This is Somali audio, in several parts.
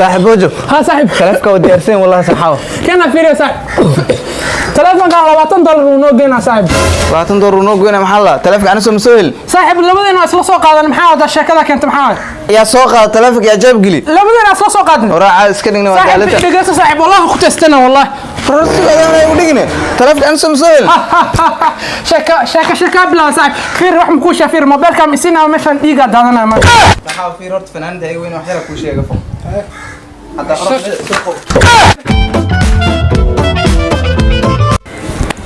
Saaxiib Bojo. Ha, saaxiib. Taleefka waa diyaarsan wallahi, saxaawo. Kana fiiriyo, saaxiib, telefonkan $20 uu noo geynaa, saaxiib. $20 uu noo goynaa? Maxaa la taleefka ana soo ma soo helin? Saaxiib, labadeena waa isla soo qaadan. Maxaa wada sheekada keenta? Maxaa? Yaa soo qaada taleefka? Yaa jaab geli? Labadeena isla soo qaadan. Waraa caadi iska dhigna, waa saaxiib daalada. Dhegeyso, saaxiib, wallahi ku testana, wallahi. Rasuul u dhigine, taleefka ana soo ma soo helin. Sheeka sheeka sheeka bilaab, saaxiib. Fiir, wax makuu sheeg. Fiir, mobilka misina meeshan dhiiga daadanaya maanta. Saxaawo, fiir horta, fanaanada iga weyn wax yar kuu sheega fo. Hadda orod.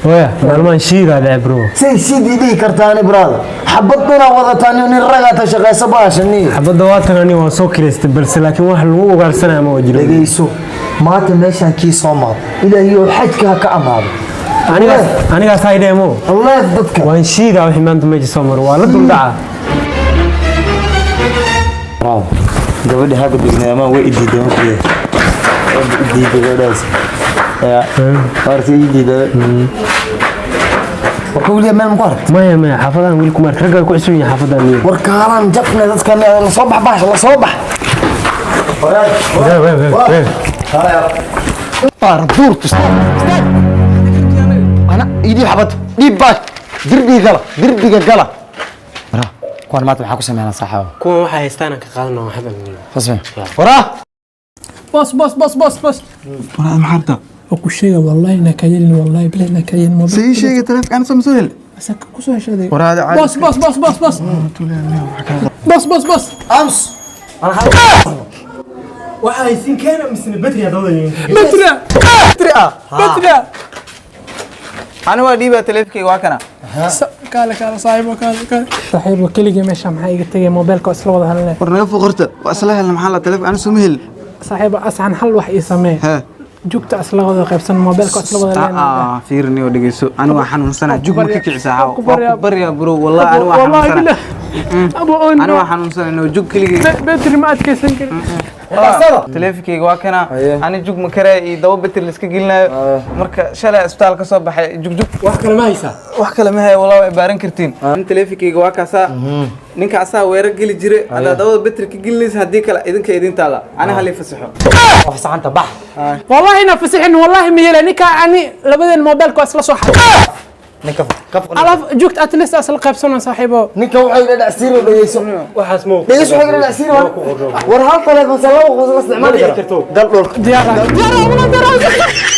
Waya, maalmahan shiidaa dhacay, bro. Say sidii dhihi kartaani, brother? Xabad dhuna wadataan, nin ragaata shaqaysa baashani. Xabadda waa tan, ani waa soo kireystay, balse laakiin wax lagu ugaarsanaya ma jiro. Dhegayso, maanta meeshaan kii soo maado, ilaahiyow xajka ha ka amaado. Anigaas anigaas hay dheemo. Leef dadka. Waan shiidaa wixii maanta meesha soo maro, waa la duldhacaa. Brother, gabadhi haga degnay amaan way idiiday, markii idiiday gabadhaas ya horta idiiday. Warka weliga meel ma ku aragtay? Maya, maya, xaafadahan weli kuma ark. Ragga ku cusub yihiin xaafadan niyo. War kaalaan jabne, dadkan la soo bax, baasha la soo bax. Duurtu ana idii xabad dhiib baash, dirbiga gala, dirbiga gala. Waraa, kuwan maanta maxaa ku sameynaa, saaxiibo? Kuwan waxay haystaan aan ka qaadana waxban niyo. Fasme waraa. Boss, boss, boss, boss, boss. Waraa, maxaa rabtaa? Oo ku sheega, wallahi na ka yeelin, wallahi billahi na ka yeelin. Sii sheegay, taleefka ana soo ma soo helin. Asaka ku soo heshaday. Waraa, caadi. Boss, boss, boss, boss, boss, boss, boss, boss. Ams. Waxa haysiin keena misna batri hadawda. Batri, batri. Ani waa dhiibaa taleefkayga, waa kana. Kaale, kaale, saaxiibo, kaale, kaale, saaxiibo. Keligii meesha maxaa iga tegay? Mobilka waa isla wada hadalnay. War naga foqorta, waa isla helna. Maxaa la taleefka ana soo ma helin. Saaxiibo, asxan hal wax ii samee. Hee? Jugta isla wada qaybsan, mobilka waa isla wada leenahay. Ah, fiirni oo dhegeyso, ani waa xanuunsanaa, jug ma ka kicisaa? Waa ku waa baryaa. Ku baryaa, bro, wallahi ani waa wallahi xanuunsanaa. billah abu oon. Ani waa xanuunsanaa, no jug keligay. Betri ma adkaysan karin. Taleefankayga waa kana. Ani jug ma karaya iyo daba beter la iska gelinayo. Marka shalay isbitaal ka soo baxay, jug jug. Wax kale ma haysaa? Wax kale ma hayo, walaa way baaran kartiin. Nin taleefankayga waa kaasaa, ninka asaa weerar geli jiray. Haddaa dabada beter ka gelinaysa, haddii kale idinka idin taala, ani halii fasaxo. Fasaxanta, bax. Wallahi ina fasixin, wallahi ma yeela ninka. Ani labadeen mobilka waa isla soo xaday. Ninka ka alaaf jugta at least isla qaybsano, saaxiibo. Ninka waxay ila dhacsiin, dhegeyso. Waxaas ma Dhegeyso, waxay ila dhacsiin. War hal taleefon sa laba qof la isticmaali kara? Gal dhulka. Diyaar, diyaar, diyaar.